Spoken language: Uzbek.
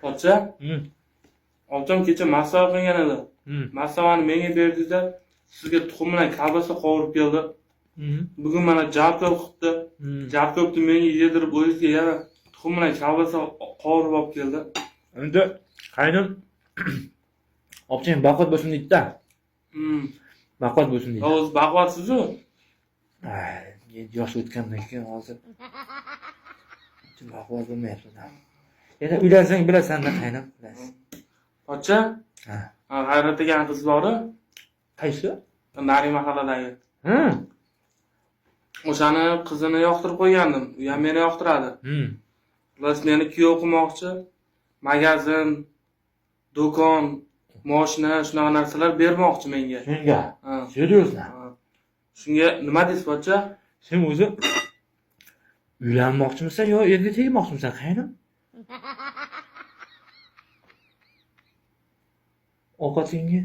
Pochcha, obcham kecha masava qilgan edi. Masavani menga berdingizda, sizga tuxum bilan kolbasa qovurib keldi. Bugun mana jarko'p qilibdi. Jarko'pni menga yedirib, o'zizga yana tuxum bilan kolbasa qovurib olib keldi. Endi qaynim opchang baquvvat bo'lsin deydi-da. Baquvvat bo'lsin deydi. O'zi baquvvatsiz-ku. Ay, yosh o'tgandan keyin hozir baquvvat bo'lmayapti. Yana uylansang bilasan-da qaynim, bilasiz. Pochcha, Ha. G'ayrat degan qiz bor-u, Qaysi? Nari mahalladagi. O'shani qizini yoqtirib qo'ygandim. U ham meni yoqtiradi. Xullas, meni kuyov qilmoqchi. Magazin, do'kon, moshina, shunaqa narsalar bermoqchi menga. Senga? Ha. Серьезно? Ha. Shunga nima deysiz, pochcha? Sen o'zi uylanmoqchimisan yo erga tegmoqchimisan, qaynim? Ovqatingga.